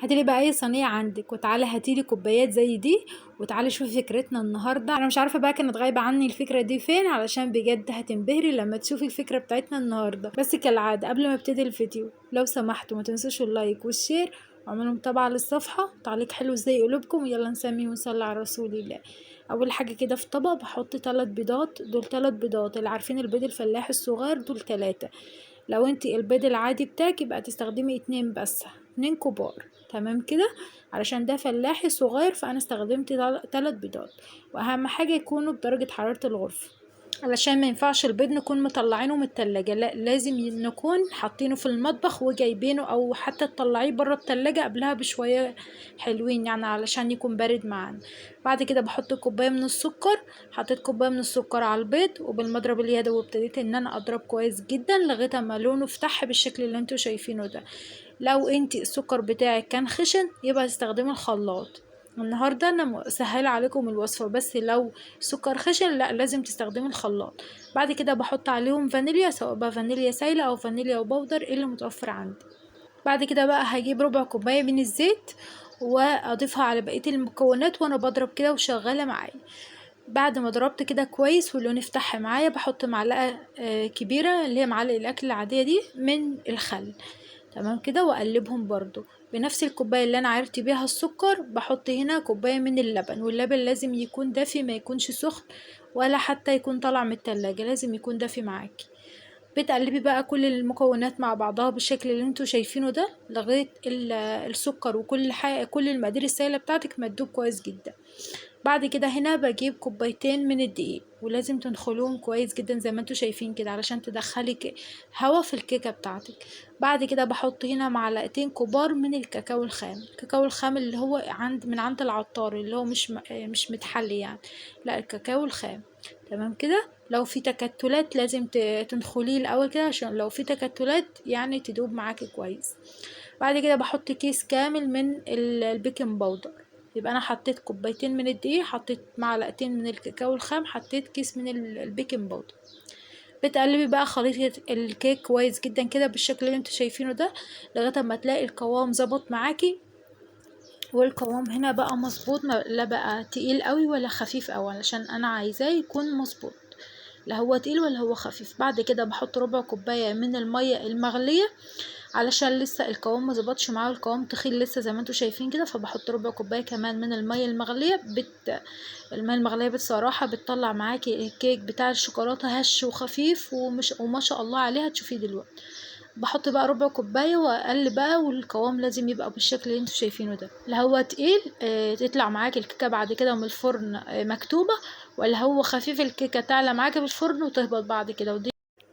هاتيلي بقى اي صينية عندك وتعالي هاتيلي كوبايات زي دي، وتعالي شوفي فكرتنا النهارده. انا مش عارفه بقى كانت غايبة عني الفكرة دي فين، علشان بجد هتنبهري لما تشوفي الفكرة بتاعتنا النهارده. بس كالعادة قبل ما ابتدي الفيديو لو سمحتوا ما تنسوش ال like وال share، واعملوا متابعه للصفحه، تعليق حلو زي قلوبكم. يلا نسمي ونصلي على رسول الله. اول حاجة كده في طبق بحط 3 بيضات، دول 3 بيضات اللي عارفين البيض الفلاح الصغير دول 3. لو انتي البيض العادي بتاعك يبقى تستخدمي 2 بس، 2 كبار، تمام كده، علشان ده فلاحي صغير فانا استخدمت 3 بيضات. واهم حاجة يكونوا بدرجة حرارة الغرفة، علشان ما ينفعش البيض نكون مطلعينه من التلاجة، لا لازم نكون حاطينه في المطبخ وجايبينه، او حتى تطلعيه بره التلاجة قبلها بشوية حلوين علشان يكون بارد معانا. بعد كده بحط كوباية من السكر، حطيت كوباية من السكر على البيض وبالمضرب اليدوي وابتديت ان انا اضرب كويس جدا لغاية ما لونه فتح بالشكل اللي انتوا شايفينه ده. لو انتي السكر بتاعك كان خشن يبقى تستخدمي الخلاط. النهارده انا سهلة عليكم الوصفة، بس لو سكر خشن لا لازم تستخدمي الخلاط. بعد كده بحط عليهم فانيليا، سواء بقى فانيليا سايله او فانيليا وبودر اللي متوفر عندي. بعد كده بقى هجيب ربع كوباية من الزيت واضيفها على بقية المكونات وانا بضرب كده وشغالة معايا. بعد ما ضربت كده كويس واللون افتح معايا بحط معلقه كبيرة اللي هي معلقه الاكل العادية دي من الخل، تمام كده، واقلبهم برضو بنفس الكوباية اللي انا عرفت بيها السكر. بحط هنا كوباية من اللبن، واللبن لازم يكون دافي، ما يكونش سخن ولا حتى يكون طالع من التلاجة، لازم يكون دافي معاكي. بتقلبي بقى كل المكونات مع بعضها بالشكل اللي انتوا شايفينه ده لغاية السكر وكل حاجة، كل المقادير السائلة بتاعتك ما تدوب كويس جدا. بعد كده هنا بجيب كوبايتين من الدقيق، ولازم تنخلوهم كويس جدا زي ما انتوا شايفين كده علشان تدخلي هوا في الكيكه بتاعتك. بعد كده بحط هنا معلقتين كبار من الكاكاو الخام، الكاكاو الخام اللي هو من عند العطار، اللي هو مش متحلي يعني، لا الكاكاو الخام، تمام كده. لو في تكتلات لازم تنخليه الاول كده عشان لو في تكتلات تدوب معاكي كويس. بعد كده بحط كيس كامل من البيكنج باودر. يبقى انا حطيت كوبايتين من الدقيق، حطيت معلقتين من الكاكاو الخام، حطيت كيس من البيكنج باودر. بتقلبي بقى خليط الكيك كويس جدا كده بالشكل اللي انتوا شايفينه ده لغاية اما تلاقي القوام ظبط معاكي، والقوام هنا بقى مظبوط، لا بقى تقيل قوي ولا خفيف قوي، علشان انا عايزاه يكون مظبوط، لا هو تقيل ولا هو خفيف. بعد كده بحط ربع كوباية من المية المغليه علشان لسه القوام ما ظبطش معاه، القوام تخين لسه زي ما انتوا شايفين كده، فبحط ربع كوباية كمان من المية المغليه. المية المغليه بصراحة بتطلع معاكي الكيك بتاع الشوكولاتة هش وخفيف وما شاء الله عليها، تشوفيه دلوقتي. بحط بقى ربع كوباية واقلب بقى، والقوام لازم يبقى بالشكل اللي انتوا شايفينه ده، لا هو تقيل، تطلع معاكي الكيكه بعد كده من الفرن، مكتوبة، ولا هو خفيف الكيكه تعلى معاكي في الفرن وتهبط بعد كده.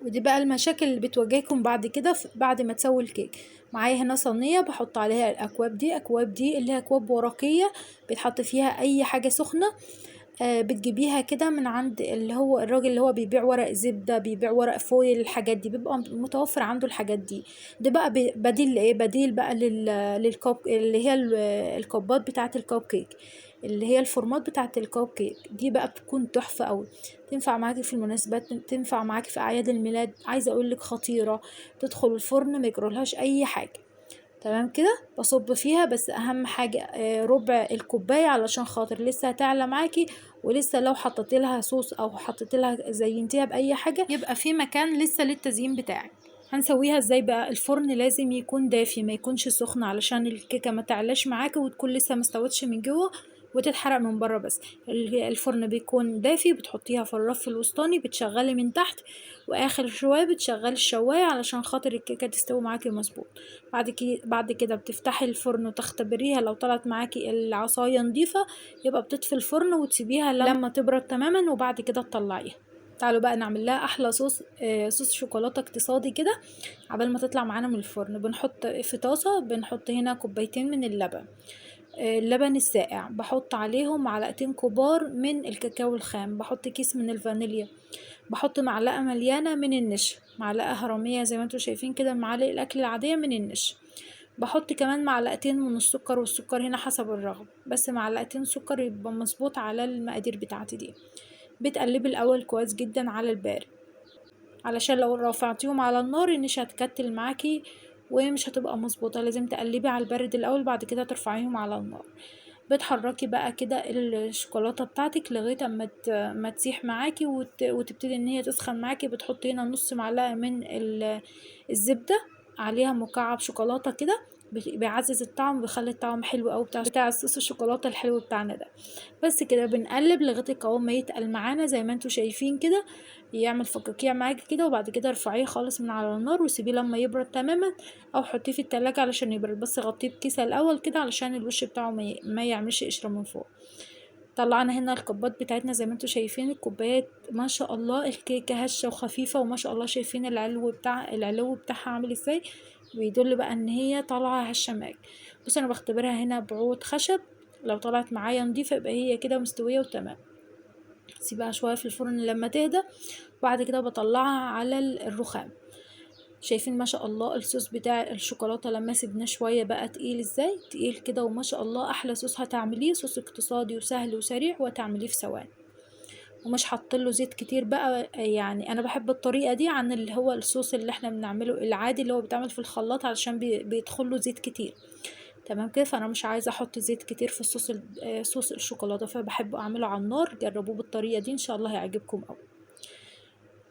ودي بقى المشاكل اللي بتواجهكم بعد كده بعد ما تسوي الكيك. معايا هنا صينية بحط عليها الاكواب دي، اكواب دي اللي هي اكواب ورقية بيتحط فيها اي حاجة سخنة، بتجيبيها كده من عند اللي هو الراجل اللي هو بيبيع ورق زبدة، بيبيع ورق فويل، الحاجات دي بيبقى متوفر عنده الحاجات دي. ده بقى بديل لايه؟ بديل بقى للكوب اللي هي الكوبات بتاعه الكوب كيك، اللي هي الفورمات بتاعه الكوب كيك دي بقى بتكون تحفة قوي، تنفع معاكي في المناسبات، تنفع معاكي في اعياد الميلاد، عايزه اقول لك خطيرة، تدخل الفرن ما يجرالهاش اي حاجة، تمام كده. بصب فيها بس اهم حاجة، ربع الكوباية علشان خاطر لسه هتعلى معاكي، ولسه لو حطيتي لها صوص او حطيتي لها زينتيها باي حاجة يبقى في مكان لسه للتزيين بتاعك. هنسويها ازاي بقى؟ الفرن لازم يكون دافي ما يكونش سخن علشان الكيكه ما تعلاش معاكي وتكون لسه ما استوتش من جوه وتتحرق من بره. بس الفرن بيكون دافي، بتحطيها في الرف الوسطاني، بتشغلي من تحت واخر شوية بتشغلي الشوايه علشان خاطر الكيكه تستوي معاكي مظبوط. بعد كده بتفتحي الفرن وتختبريها، لو طلعت معاكي العصاية نظيفة يبقى بتطفي الفرن وتسيبيها لما تبرد تماما، وبعد كده تطلعيها. تعالوا بقى نعمل لها احلى صوص شوكولاتة اقتصادي كده عبال ما تطلع معانا من الفرن. بنحط في طاسه، بنحط هنا كوبايتين من اللبن، اللبن الساقع، بحط عليهم معلقتين كبار من الكاكاو الخام، بحط كيس من الفانيليا، بحط معلقه مليانة من النشا، معلقه هرميه زي ما انتوا شايفين كده، معالق الاكل العادية من النشا، بحط كمان معلقتين من السكر، والسكر هنا حسب الرغبة، بس معلقتين سكر يبقى مظبوط على المقادير بتاعتي دي. بتقلبي الاول كويس جدا على البارد علشان لو رفعتيهم على النار النشا هتكتل معاكي ومش هتبقى مظبوطة. لازم تقلبي على البارد الاول، بعد كده ترفعيهم على النار. بتحركي بقى كده الشوكولاتة بتاعتك لغاية اما ما تسيح معاكي وتبتدي ان هي تسخن معاكي. بتحطي هنا نص معلقه من الزبدة عليها مكعب شوكولاتة كده، بيعزز الطعم وبيخلي الطعم حلو قوي بتاع الصوص الشوكولاتة الحلو بتاعنا ده. بس كده بنقلب لغاية القوام ما يتقل معانا زي ما انتوا شايفين كده، يعمل فقاقيع معاكي كده. وبعد كده ارفعيه خالص من على النار وسيبيه لما يبرد تماما، او حطيه في التلاجة علشان يبرد، بس غطيه بكيسه الاول كده علشان الوش بتاعه ما يعملش قشرة من فوق. طلعنا هنا الكوبات بتاعتنا زي ما انتوا شايفين، الكوبايات ما شاء الله الكيكه هشه وخفيفة، وما شاء الله شايفين العلو بتاعها عامل ازاي، بيدل بقى ان هي طالعه هشه معاك. بصوا انا بختبرها هنا بعود خشب، لو طلعت معايا نضيفه يبقى هي كده مستوية وتمام. سيبها شوية في الفرن لما تهدى، وبعد كده بطلعها على الرخام. شايفين ما شاء الله الصوص بتاع الشوكولاتة لما سيبناه شوية بقى تقيل ازاي، تقيل كده وما شاء الله. احلى صوص هتعمليه، صوص اقتصادي وسهل وسريع، وتعمليه في ثواني، ومش حاطين زيت كتير بقى. يعني انا بحب الطريقة دي عن اللي هو الصوص اللي احنا بنعمله العادي اللي هو بيتعمل في الخلاط، علشان بيدخل له زيت كتير. تمام كده. فانا مش عايزه احط زيت كتير في صوص الشوكولاتة، فبحب اعمله على النار. جربوه بالطريقة دي ان شاء الله هيعجبكم قوي.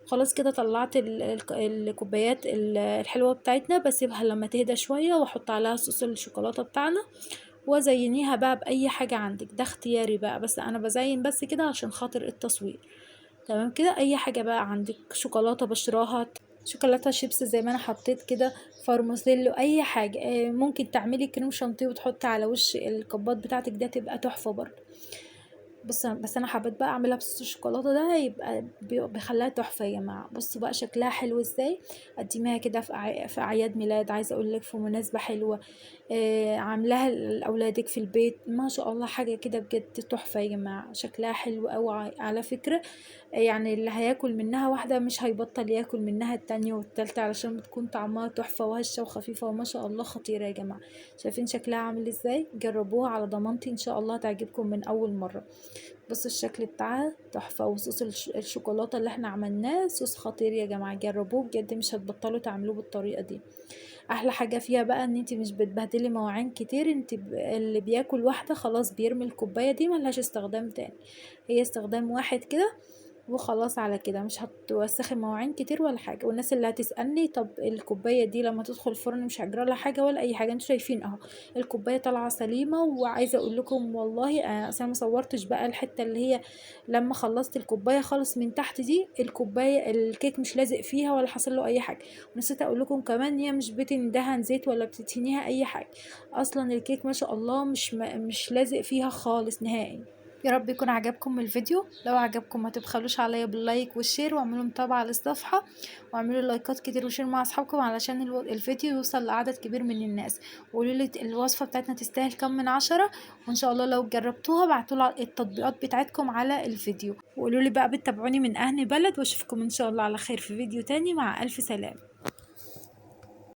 خلاص كده طلعت الكوبايات الحلوة بتاعتنا، بسيبها لما تهدى شوية واحط عليها صوص الشوكولاتة بتاعنا، وزينيها بقى باي حاجة عندك، ده اختياري بقى، بس انا بزين بس كده عشان خاطر التصوير. تمام كده. اي حاجة بقى عندك، شوكولاتة بشراها، شوكولاتة شيبس زي ما انا حطيت كده، فارموسيلو، اي حاجة. ممكن تعملي كريم شانتيه وتحطي على وش الكبات بتاعتك، ده تبقى تحفة برضه. بس انا حبيت بقى اعملها بصوص الشوكولاتة ده، يبقى بيخليها تحفة يا جماعة. بصوا بقى شكلها حلو ازاي، قدميها كده في اعياد ميلاد، عايزه اقول لك في مناسبة حلوة، عاملاها لاولادك في البيت، ما شاء الله حاجة كده بجد تحفة يا جماعة، شكلها حلو قوي على فكرة. يعني اللي هياكل منها واحدة مش هيبطل ياكل منها التانية والتالتة، علشان بتكون طعمها تحفة وهشه وخفيفة وما شاء الله خطيرة يا جماعة. شايفين شكلها عامل ازاي؟ جربوها على ضمانتي ان شاء الله تعجبكم من اول مرة. بصوا الشكل بتاعها تحفة، وصوص الشوكولاتة اللي احنا عملناه صوص خطير يا جماعة، جربوه بجد مش هتبطلوا تعملوه بالطريقة دي. احلى حاجة فيها بقى ان انتي مش بتبهدلي مواعين كتير، انتي اللي بياكل واحدة خلاص بيرمي الكوباية دي، ملهاش استخدام تاني، هي استخدام واحد كده وخلاص على كده، مش هتوسخي مواعين كتير ولا حاجة. والناس اللي هتسالني طب الكوباية دي لما تدخل الفرن مش هيجرى لها حاجة ولا اي حاجة، انتوا شايفين اهو الكوباية طالعه سليمة. وعايزه اقول لكم والله انا اصلا ما صورتش بقى الحتة اللي هي لما خلصت الكوباية خالص من تحت دي، الكوباية الكيك مش لازق فيها ولا حصل له اي حاجة. ونسيت اقول لكم كمان هي مش بتندهن زيت ولا بتدهنيها اي حاجة، اصلا الكيك ما شاء الله مش لازق فيها خالص نهائي. يا رب يكون عجبكم الفيديو، لو عجبكم ما تبخلوش عليا بال like وال share، واعملوا متابعة للصفحة، واعملوا لايكات كتير و share مع اصحابكم علشان الفيديو يوصل لعدد كبير من الناس. وقولوا لي الوصفة بتاعتنا تستاهل كم من 10، وان شاء الله لو جربتوها بعتوا لي التطبيقات بتاعتكم على الفيديو، وقولوا لي بقى بتتابعوني من اهل بلد، واشوفكم ان شاء الله على خير في فيديو تاني. مع الف سلامة.